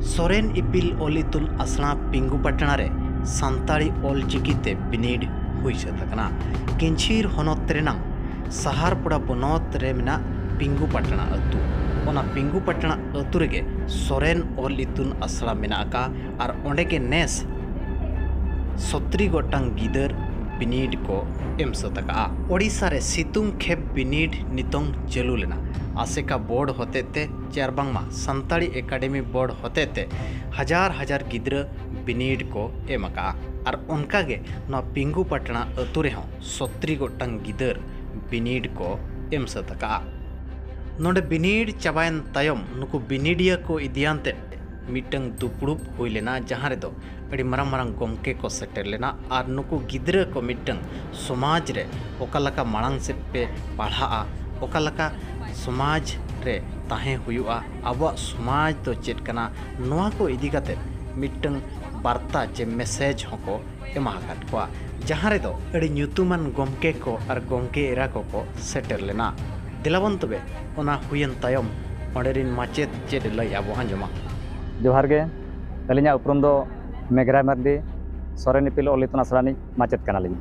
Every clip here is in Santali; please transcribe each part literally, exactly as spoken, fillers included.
ᱥᱚᱨᱮᱱ ᱤᱯᱤᱞ ᱚᱞ ᱤᱛᱩᱱ ᱟᱥᱲᱟ ᱯᱤᱝᱜᱩᱯᱟᱴᱱᱟ ᱨᱮ ᱥᱟᱱᱛᱟᱲᱤ ᱚᱞ ᱪᱤᱠᱤ ᱛᱮ ᱵᱤᱱᱤᱰ ᱦᱩᱭ ᱥᱟᱹᱛ ᱟᱠᱟᱱᱟ᱾ ᱠᱮᱧᱡᱷᱤᱨ ᱦᱚᱱᱚᱛ ᱨᱮᱱᱟᱜ ᱥᱟᱦᱟᱨᱯᱚᱲᱟ ᱵᱚᱱᱚᱛ ᱨᱮ ᱢᱮᱱᱟᱜ ᱯᱤᱝᱜᱩᱯᱟᱴᱱᱟ ᱟᱹᱛᱩ᱾ ᱚᱱᱟ ᱯᱤᱝᱜᱩᱯᱟᱴᱱᱟ ᱟᱹᱛᱩ ᱨᱮᱜᱮ ᱥᱚᱨᱮᱱ ᱚᱞ ᱤᱛᱩᱱ ᱟᱥᱲᱟ ᱢᱮᱱᱟᱜ ᱟᱠᱟᱫᱼᱟ ᱟᱨ ᱚᱸᱰᱮ ᱜᱮ ᱱᱮᱥ ᱥᱚᱛᱨᱤ ᱜᱚᱴᱟᱝ ᱜᱤᱫᱟᱹᱨ ᱵᱤᱱᱤᱰ ᱠᱚ ᱮᱢ ᱥᱟᱹᱛ ᱟᱠᱟᱫᱼᱟ᱾ ᱳᱰᱤᱥᱟ ᱨᱮ ᱥᱤᱛᱩᱝ ᱠᱷᱮᱯ ᱵᱤᱱᱤᱰ ᱱᱤᱛᱚᱝ ᱪᱟᱹᱞᱩ ᱞᱮᱱᱟ᱾ ᱟᱥᱮᱠᱟ ᱵᱳᱨᱰ ᱦᱚᱛᱮᱛᱮ ᱪᱮ ᱟᱨ ᱵᱟᱝᱢᱟ ᱥᱟᱱᱛᱟᱲᱤ ᱮᱠᱟᱰᱮᱢᱤ ᱵᱳᱨᱰ ᱦᱚᱛᱮᱛᱮ ᱦᱟᱡᱟᱨ ᱦᱟᱡᱟᱨ ᱜᱤᱫᱽᱨᱟᱹ ᱵᱤᱱᱤᱰ ᱠᱚ ᱮᱢ ᱟᱠᱟᱫᱼᱟ᱾ ᱟᱨ ᱚᱱᱠᱟᱜᱮ ᱱᱚᱣᱟ ᱯᱤᱝᱜᱩᱯᱟᱴᱱᱟ ᱟᱹᱛᱩ ᱨᱮᱦᱚᱸ ᱥᱚᱛᱨᱤ ᱜᱚᱴᱟᱝ ᱜᱤᱫᱟᱹᱨ ᱵᱤᱱᱤᱰ ᱠᱚ ᱮᱢ ᱥᱟᱹᱛ ᱟᱠᱟᱫᱼᱟ᱾ ᱱᱚᱰᱮ ᱵᱤᱱᱤᱰ ᱪᱟᱵᱟᱭᱮᱱ ᱛᱟᱭᱚᱢ ᱱᱩᱠᱩ ᱵᱤᱱᱤᱰᱤᱭᱟᱹ ᱠᱚ ᱤᱫᱤᱭᱟᱱᱛᱮ ᱢᱤᱫᱴᱟᱝ ᱫᱩᱯᱲᱩᱵ ᱦᱩᱭ ᱞᱮᱱᱟ, ᱡᱟᱦᱟᱸ ᱨᱮᱫᱚ ᱟᱹᱰᱤ ᱢᱟᱨᱟᱝ ᱢᱟᱨᱟᱝ ᱜᱚᱢᱠᱮ ᱠᱚ ᱥᱮᱴᱮᱨ ᱞᱮᱱᱟ ᱟᱨ ᱱᱩᱠᱩ ᱜᱤᱫᱽᱨᱟᱹ ᱠᱚ ᱢᱤᱫᱴᱟᱝ ᱥᱚᱢᱟᱡᱽ ᱨᱮ ᱚᱠᱟ ᱞᱮᱠᱟ ᱢᱟᱲᱟᱝ ᱥᱮᱫ ᱯᱮ ᱯᱟᱲᱦᱟᱜᱼᱟ, ᱚᱠᱟ ᱞᱮᱠᱟ ᱥᱚᱢᱟᱡᱽ ᱨᱮ ᱛᱟᱦᱮᱸ ᱦᱩᱭᱩᱜᱼᱟ, ᱟᱵᱚᱣᱟᱜ ᱥᱚᱢᱟᱡᱽ ᱫᱚ ᱪᱮᱫ ᱠᱟᱱᱟ, ᱱᱚᱣᱟ ᱠᱚ ᱤᱫᱤ ᱠᱟᱛᱮ ᱢᱤᱫᱴᱟᱝ ᱵᱟᱨᱛᱟ ᱪᱮ ᱢᱮᱥᱮᱡᱽ ᱦᱚᱸᱠᱚ ᱮᱢᱟ ᱟᱠᱟᱫ ᱠᱚᱣᱟ, ᱡᱟᱦᱟᱸ ᱨᱮᱫᱚ ᱟᱹᱰᱤ ᱧᱩᱛᱩᱢᱟᱱ ᱜᱚᱢᱠᱮ ᱠᱚ ᱟᱨ ᱜᱚᱢᱠᱮ ᱮᱨᱟ ᱠᱚᱠᱚ ᱥᱮᱴᱮᱨ ᱞᱮᱱᱟ᱾ ᱫᱮᱞᱟᱵᱚᱱ ᱛᱚᱵᱮ ᱚᱱᱟ ᱦᱩᱭᱮᱱ ᱛᱟᱭᱚᱢ ᱚᱸᱰᱮ ᱨᱤᱱ ᱢᱟᱪᱮᱫ ᱪᱮᱫ ᱞᱟᱹᱭ ᱟᱵᱚ ᱟᱸᱡᱚᱢᱟ᱾ ᱡᱚᱦᱟᱨ ᱜᱮ, ᱟᱹᱞᱤᱧᱟᱜ ᱩᱯᱨᱩᱢ ᱫᱚ ᱢᱮᱜᱷᱨᱟᱭ ᱢᱟᱨᱰᱤ, ᱥᱚᱨᱮᱱ ᱤᱯᱤᱞ ᱚᱞ ᱤᱛᱩᱱ ᱟᱥᱲᱟ ᱨᱤᱱᱤᱡ ᱢᱟᱪᱮᱫ ᱠᱟᱱᱟᱞᱤᱧ᱾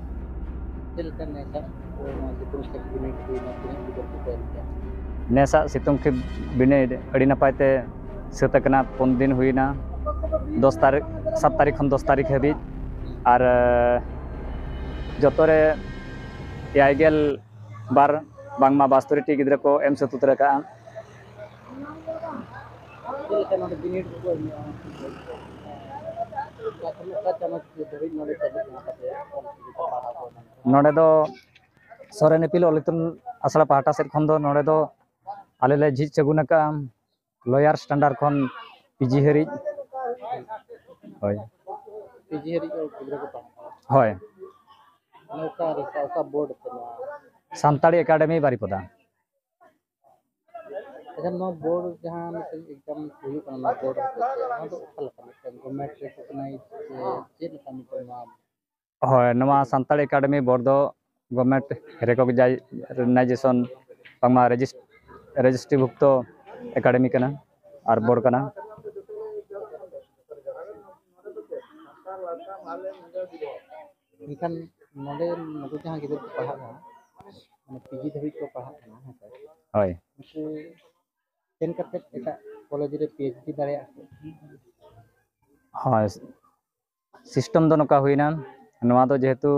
ᱪᱮᱫ ᱞᱮᱠᱟ ᱱᱮᱥᱟᱜ ᱱᱚᱣᱟ ᱥᱤᱛᱩᱝ ᱠᱷᱮᱯ ᱵᱤᱱᱤᱰ ᱦᱩᱭᱱᱟ, ᱛᱤᱱᱟᱹᱜ ᱜᱤᱫᱟᱹᱨ ᱠᱚᱠᱚ ᱮᱢ ᱠᱮᱜᱼᱟ? ᱱᱮᱥᱟᱜ ᱥᱤᱛᱩᱝ ᱠᱷᱮᱯ ᱵᱤᱱᱤᱰ ᱟᱹᱰᱤ ᱱᱟᱯᱟᱭ ᱛᱮ ᱥᱟᱹᱛ ᱟᱠᱟᱱᱟ, ᱯᱩᱱ ᱫᱤᱱ ᱦᱩᱭᱱᱟ, ᱫᱚᱥ ᱛᱟᱹᱨᱤᱠᱷ, ᱥᱟᱛ ᱛᱟᱹᱨᱤᱠᱷ ᱠᱷᱚᱱ ᱫᱚᱥ ᱛᱟᱹᱨᱤᱠᱷ ᱦᱟᱹᱵᱤᱡ᱾ ᱟᱨ ᱡᱚᱛᱚ ᱨᱮ ᱮᱭᱟᱭ ᱜᱮᱞ ᱵᱟᱨ ᱵᱟᱝᱢᱟ ᱵᱟᱥᱛᱳᱨᱤ ᱴᱤ ᱜᱤᱫᱽᱨᱟᱹ ᱠᱚ ᱮᱢ ᱥᱟᱹᱛ ᱩᱛᱟᱹᱨ ᱟᱠᱟᱫᱼᱟ᱾ ᱪᱮᱫ ᱞᱮᱠᱟ ᱱᱚᱰᱮ ᱵᱤᱱᱤᱰ ᱠᱚᱠᱚ ᱮᱢᱮᱜᱼᱟ? ᱚᱠᱟ ᱠᱷᱚᱱ ᱚᱠᱟ ᱪᱟᱱᱟᱪ ᱫᱷᱟᱹᱵᱤᱡ ᱱᱚᱰᱮ ᱪᱟᱹᱞᱩᱜ ᱠᱟᱱᱟ ᱛᱟᱯᱮ? ᱱᱚᱰᱮ ᱫᱚ ᱥᱚᱨᱮᱱ ᱤᱯᱤᱞ ᱚᱞ ᱤᱛᱩᱱ ᱟᱥᱲᱟ ᱯᱟᱦᱴᱟ ᱥᱮᱫ ᱠᱷᱚᱱ ᱫᱚ ᱱᱚᱰᱮ ᱫᱚ ᱟᱞᱮ ᱞᱮ ᱡᱷᱤᱡ ᱥᱟᱹᱜᱩᱱ ᱟᱠᱟᱫᱼᱟ, ᱞᱳᱭᱟᱨ ᱥᱴᱮᱱᱰᱟᱨᱰ ᱠᱷᱚᱱ ᱯᱤᱡᱤ ᱦᱟᱹᱨᱤᱡ᱾ ᱦᱳᱭ᱾ ᱯᱤᱡᱤ ᱦᱟᱹᱨᱤᱡ ᱜᱤᱫᱽᱨᱟᱹ ᱠᱚ ᱯᱟᱲᱦᱟᱜ ᱠᱟᱱᱟ? ᱦᱳᱭ᱾ ᱢᱟᱱᱮ ᱚᱠᱟ ᱨᱮ, ᱚᱠᱟ ᱵᱳᱨᱰ ᱛᱮ ᱱᱚᱣᱟ? ᱥᱟᱱᱛᱟᱲᱤ ᱮᱠᱟᱰᱮᱢᱤ ᱵᱟᱨᱤᱯᱚᱫᱟ᱾ ᱟᱪᱪᱷᱟ, ᱱᱚᱣᱟ ᱵᱳᱨᱰ ᱡᱟᱦᱟᱸ ᱢᱤᱫᱴᱮᱱ ᱮᱠᱡᱟᱢ ᱦᱩᱭᱩᱜ ᱠᱟᱱᱟ, ᱱᱚᱣᱟ ᱵᱳᱨᱰ ᱦᱚᱛᱮᱛᱮ, ᱱᱚᱣᱟ ᱫᱚ ᱚᱠᱟ ᱞᱮᱠᱟ ᱢᱤᱫᱴᱮᱱ ᱜᱚᱵᱷᱢᱮᱱᱴ ᱨᱮᱠᱚᱜᱱᱟᱭᱤᱡᱽ ᱥᱮ ᱪᱮᱫ ᱞᱮᱠᱟ ᱢᱤᱫᱴᱮᱱ ᱱᱚᱣᱟ? ᱦᱳᱭ, ᱱᱚᱣᱟ ᱥᱟᱱᱛᱟᱲ ᱮᱠᱟᱰᱮᱢᱤ ᱵᱳᱨᱰ ᱫᱚ ᱜᱚᱵᱷᱢᱮᱱᱴ ᱨᱮᱠᱚᱜᱱᱟᱭᱡᱮᱥᱚᱱ ᱵᱟᱝᱢᱟ ᱨᱮᱡᱤᱥ-, ᱨᱮᱡᱤᱥᱴᱨᱤᱵᱷᱩᱠᱛᱚ ᱮᱠᱟᱰᱮᱢᱤ ᱠᱟᱱᱟ ᱟᱨ ᱵᱳᱨᱰ ᱠᱟᱱᱟ᱾ ᱢᱮᱱᱠᱷᱟᱱ ᱱᱚᱰᱮ ᱱᱩᱠᱩ ᱡᱟᱦᱟᱸ ᱜᱤᱫᱽᱨᱟᱹ ᱠᱚ ᱯᱟᱲᱦᱟᱜ ᱠᱟᱱᱟ, ᱢᱟᱱᱮ ᱯᱤᱡᱤ ᱫᱷᱟᱹᱵᱤᱡ ᱠᱚ ᱯᱟᱲᱦᱟᱜ ᱠᱟᱱᱟ, ᱦᱮᱸ ᱥᱮ? ᱦᱳᱭ᱾ ᱩᱱᱠᱩ ᱥᱮᱱ ᱠᱟᱛᱮ ᱮᱴᱟᱜ ᱠᱚᱞᱮᱡᱽ ᱨᱮ ᱯᱤᱮᱭᱤᱪᱰᱤ ᱫᱟᱲᱮᱭᱟᱜᱼᱟ ᱠᱚ? ᱦᱳᱭ, ᱥᱤᱥᱴᱮᱢ ᱫᱚ ᱱᱚᱝᱠᱟ ᱦᱩᱭᱱᱟ, ᱱᱚᱣᱟ ᱫᱚ ᱡᱮᱦᱮᱛᱩ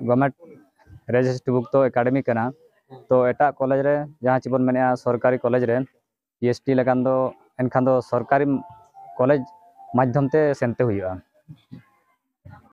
ᱜᱚᱵᱷᱚᱨᱱᱢᱮᱱᱴ ᱨᱮᱡᱤᱥᱴᱨᱤᱵᱷᱩᱠᱛᱚ ᱮᱠᱟᱰᱮᱢᱤ ᱠᱟᱱᱟ, ᱛᱚ ᱮᱴᱟᱜ ᱠᱚᱞᱮᱡᱽ ᱨᱮ ᱡᱟᱦᱟᱸ ᱪᱮᱵᱚᱱ ᱢᱮᱱᱮᱫᱼᱟ ᱥᱚᱨᱠᱟᱨᱤ ᱠᱚᱞᱮᱡᱽ ᱨᱮ ᱯᱤᱮᱭᱤᱪᱰᱤ ᱞᱮᱠᱟᱱ ᱫᱚ ᱮᱱᱠᱷᱟᱱ ᱫᱚ ᱥᱚᱨᱠᱟᱨᱤ ᱠᱚᱞᱮᱡᱽ ᱢᱟᱫᱽᱫᱷᱚᱢ ᱛᱮ ᱥᱮᱱᱛᱮ ᱦᱩᱭᱩᱜᱼᱟ᱾